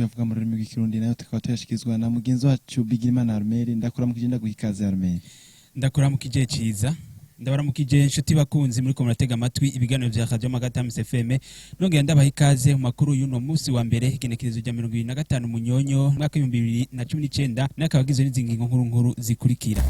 Tuyavuga mu rurimi rw'Ikirundi, nayo tukaba tuyashikirizwa na mugenzi wacu Bigirimana Armel. Ndakuramukije, ndaguha ikaze, Armel. Ndakuramukije, Ciza. Ndabaramukije, inshuti bakunzi muri ko muratega amatwi ibiganiro vya Radio Magara Times FM. Nongera ndabaha ikaze mu makuru y'uno munsi wa mbere, igenekerezo rya 25 Munyonyo mwaka 2019, n'akaba agizwe n'izi ngingo nkuru nkuru zikurikira: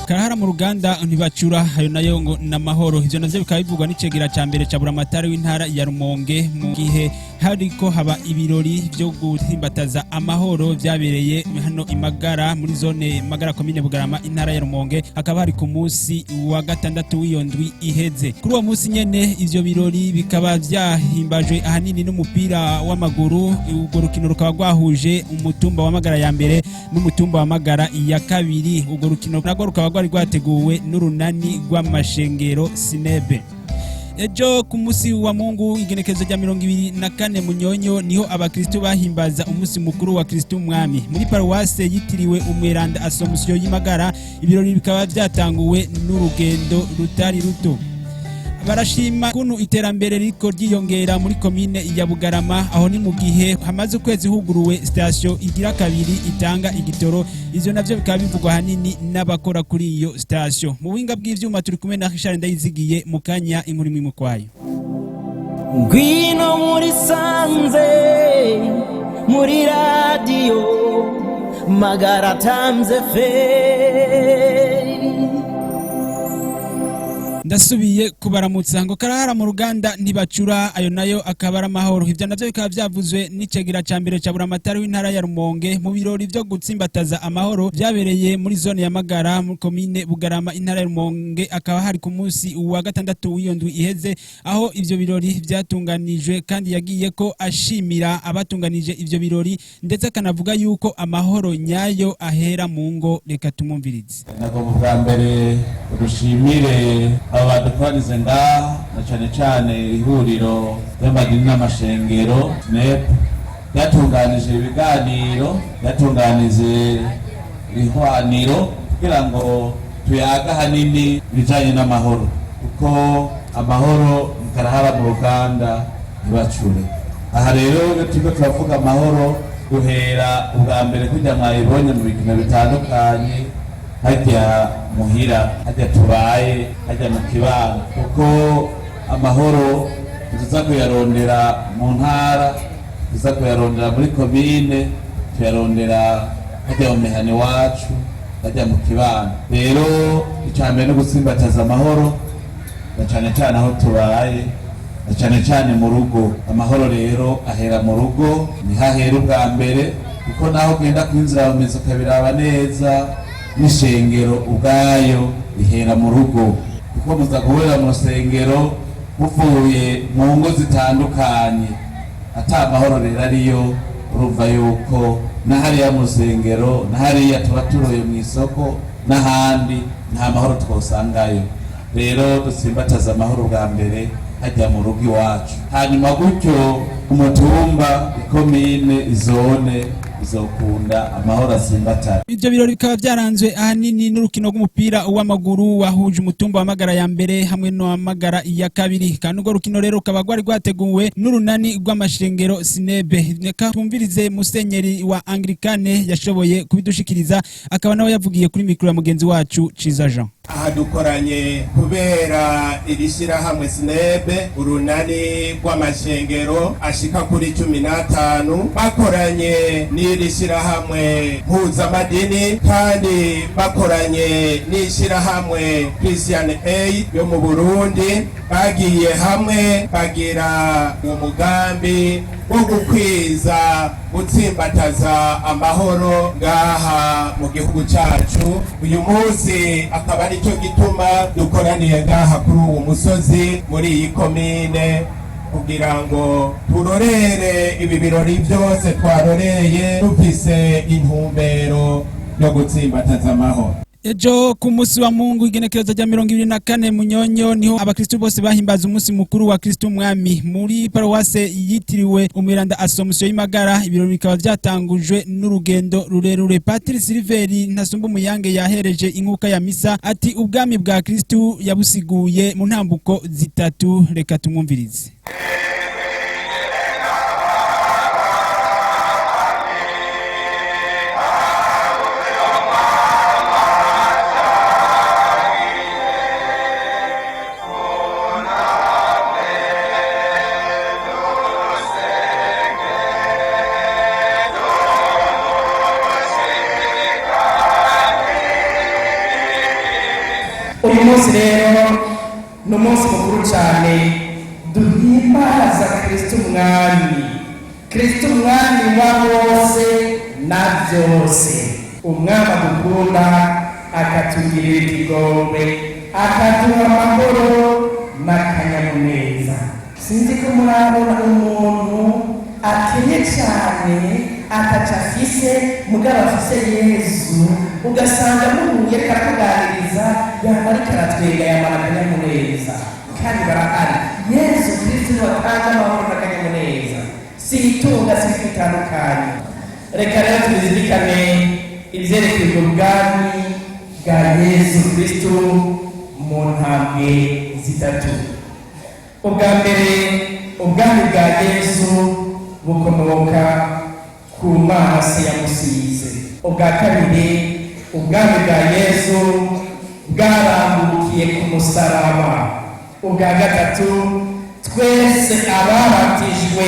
karahara mu ruganda ntibacura, ayo nayo ngo n'amahoro. Ivyo navyo bikaba bivugwa n'icegera ca mbere ca buramatari w'intara ya Rumonge, mu gihe hariko haba ibirori vyo guhimbataza amahoro vyabereye hano Imagara, muri zone Magara, komine Bugarama, intara ya Rumonge. Hakaba hari ku munsi wa gatandatu w'iyo ndwi iheze. Kuri uwo munsi nyene, ivyo birori bikaba vyahimbajwe ahanini n'umupira w'amaguru. Urwo rukino rukaba rwahuje umutumba wa Magara ya mbere n'umutumba wa Magara ya kabiri. Urwo rukino narwo rukaba rwari rwateguwe n'urunani rw'amashengero Sinebe. Ejo ku munsi wa Mungu, igenekerezo rya 24 Munyonyo, niho abakristo bahimbaza umunsi mukuru wa Kristo Umwami muri paruwase yitiriwe Umweranda Asomusiyo y'Imagara. Ibirori bikaba byatanguwe n'urugendo rutari ruto. Barashima kuntu iterambere riko ryiyongera muri komine ya Bugarama. Aho ni mu gihe hamaze ukwezi huguruwe sitasiyo igira kabiri itanga igitoro. Ivyo navyo bikaba bivugwa ahanini n'abakora kuri iyo sitasiyo. Mu buhinga bw'ivyuma turi kumwe na Richard Ndayizigiye. Mu kanya, inkuru imwe kwayo. Ngwino muri sanze muri radiyo Magara Times FM. Ndasubiye kubaramutsa. Ngo karahara mu ruganda ntibacura, ayo nayo akaba ari amahoro. Ivyo navyo bikaba vyavuzwe n'icegera ca mbere ca buramatari w'intara ya Rumonge mu birori vyo gutsimbataza amahoro vyabereye muri zone ya Magara, muri komine Bugarama, intara ya Rumonge. Akaba hari ku munsi wa gatandatu w'iyo ndwi iheze, aho ivyo birori vyatunganijwe. Kandi yagiye ko ashimira abatunganije ivyo birori, ndetse akanavuga yuko amahoro nyayo ahera mu ngo. Reka tumwumvirize. Nagomba bwa mbere dushimire aba badukoranize ngaha, na cane cane ihuriro ry'amadini n'amashengero SNEP ryatunganije ibiganiro, ryatunganije ihwaniro kugira ngo tuyaga hanini ibijanye n'amahoro, kuko amahoro karahara mu ruganda ntibacure. Aha rero iyo turiko turavuga amahoro, duhera ubwa mbere kurya mwayibonye mu bikino bitandukanye, hajya muhira, hajya tubaye, hajya mu kibano, kuko amahoro tuza kuyarondera mu ntara, tuza kuyarondera muri komine, tuyarondera hajya mu mihana iwacu, hajya mu kibano. Rero icya mbere no gutsimbataza amahoro, na cane cane aho tubaye, na cane cane mu rugo. Amahoro rero ahera mu rugo, niho ahera ubwa mbere, kuko naho ugenda kwinzira mu mizi ukabiraba neza, n'ishengero ubwayo rihera mu rugo, kuko muza guhurira mu rusengero muvuye mu ngo zitandukanye. Ata mahoro rero ariyo, urumva yuko na hariya mu rusengero, na hariya tuba turoye mu isoko n'ahandi, nta mahoro twosangayo. Rero dutsimbataza amahoro bwa mbere hajya mu rugo iwacu, hanyuma gutyo umutumba, ikomine, izone izokunda amahoro asimbatara. Ivyo birori bikaba vyaranzwe ahanini n'urukino rw'umupira w'amaguru wahuje umutumba wa Magara ya mbere hamwe no Magara ya kabiri. Kandi urwo rukino rero rukaba rwari rwateguwe n'urunani rw'amashengero Sinebe. Reka twumvirize musenyeri wa Anglikane yashoboye kubidushikiriza, akaba nawe yavugiye kuri mikoro ya mugenzi wacu Ciza Jean. Aha dukoranye kubera iri shyirahamwe Sinebe, urunani rw'amashengero ashika kuri 15, bakoranye n'iri shyirahamwe mpuzamadini, kandi bakoranye n'ishyirahamwe Christian Aid yo mu Burundi. Bagiye hamwe bagira umugambi wo gukwiza, gutsimbataza amahoro ngaha mu gihugu cyacu. Uyu munsi akaba aricyo gituma dukoraniye ngaha kuri uwo musozi muri iyi komine, kugira ngo turorere ibi birori byose twaroreye dufise intumbero yo gutsimbataza amahoro. Ejo ku munsi wa Mungu, igenekerezo rya 24 Munyonyo, niho abakristu bose bahimbaza umunsi mukuru wa Kristo Umwami muri paruwase yitiriwe Umweranda Asomusiyo y'Imagara. Ibirori bikaba byatangujwe n'urugendo rurerure. Patiri Silveri Ntasumba Umuyange yahereje inkuka ya misa, ati ubwami bwa Kristu yabusiguye mu ntambuko zitatu. Reka tumwumvirize. Munsi rero ni umunsi mukuru cyane, duhimbaza Kristo Umwami, Kristo Umwami wa bose na byose, Umwami adukunda, akatugirira ikigongwe, akaduha amahoro n'akanyamuneza. Sinzi ko murabona umuntu akenye cyane, ataca afise, mugabo afise Yezu, ugasanga muhuye ariko arakuganiriza, yaba ariko aratwenga, yamara akanyamuneza. Kandi barahari. Yezu Kristo niwe atanga amahoro n'akanyamuneza, si itunga, si ibintu bitandukanye. Reka rero tubizirikane ibyerekeye ubwo bwami bwa Yezu Kristo mu ntambwe zitatu. Ubwa mbere, ubwami bwa Yesu bukomoka ku Mana Se yamusize. Ubwa kabiri, ubwami bwa Yesu bwarambukiye ku musaraba. Ubwa gatatu, twese ababatijwe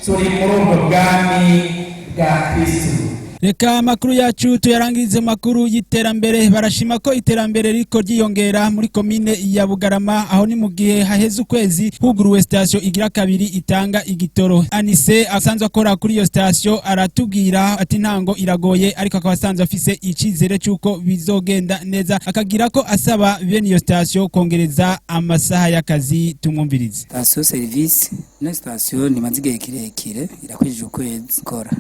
turi muri ubwo bwami bwa Kristo. Reka amakuru yacu tuyarangirize mu makuru y'iterambere. Barashima ko iterambere riko ryiyongera muri komine ya Bugarama. Aho ni mu gihe haheze ukwezi huguruwe sitasiyo igira kabiri itanga igitoro. Anise asanzwe akora kuri iyo sitasiyo aratubwira ati ntango iragoye, ariko akaba asanzwe afise icizere cy'uko bizogenda neza, akagira ko asaba bene iyo sitasiyo kongereza amasaha y'akazi. Tumwumvirize. Sitasiyo serivisi, ino sitasiyo ntimaze igihe kirekire, irakwije ukwezi ikora.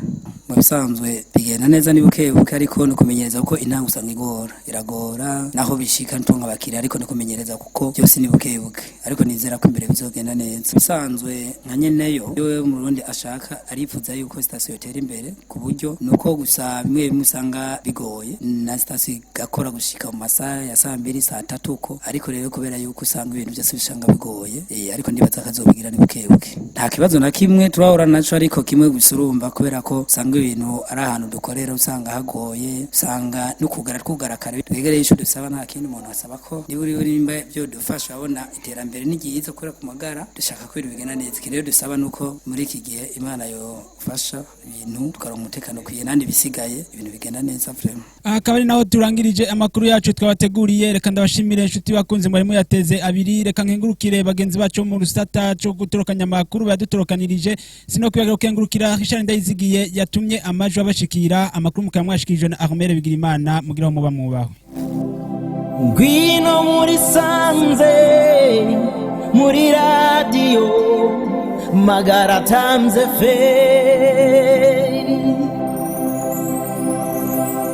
Mu bisanzwe bigenda neza, ni buke buke, ariko ni ukumenyereza, kuko intango usanga igora, iragora naho bishika ntunga abakiriya, ariko ni ukumenyereza kuko byose ni buke buke, ariko nizera ko imbere bizogenda neza. Bisanzwe nka nyeneyo, iyo mu Burundi ashaka, arifuza yuko sitasiyo yotera imbere, ku buryo nuko gusa bimwe bimwe usanga bigoye, na sitasiyo igakora gushika mu masaha ya saa 2, saa 3 uko, ariko rero kubera yuko usanga ibintu byose bisanga bigoye, ariko ndibaza akazobigira ni buke buke. Nta kibazo na kimwe turahura naco, ariko kimwe gusa urumva, kubera ko usanga ibintu ari ahantu dukorera usanga hagoye, usanga no kugara twugara kare. Twegereye ico dusaba, nta kindi umuntu asaba, ko niba uri nimba byo dufasha, abona iterambere ni ryiza kubera ku magara dushaka ko ibintu bigenda neza. Ikintu rero dusaba nuko muri iki gihe Imana yofasha ibintu, tukaronka umutekano ukwiye, nandi bisigaye ibintu bigenda neza vraiment. Aha akaba ari naho turangirije amakuru yacu twabateguriye. Reka ndabashimire inshuti bakunze mwari muyateze abiri. Reka nkengurukire bagenzi bacu mu rusata cyo gutorokanya amakuru badutorokanirije. Sino kwibagira gukengurukira Richard Ndayizigiye yatumye amajwi abashikira. Amakuru mukaba mwashikirijwe na Armel Bigirimana. Mugiraho muba mwubaho. Ngwino muri sanze, muri radiyo Magara Times FM.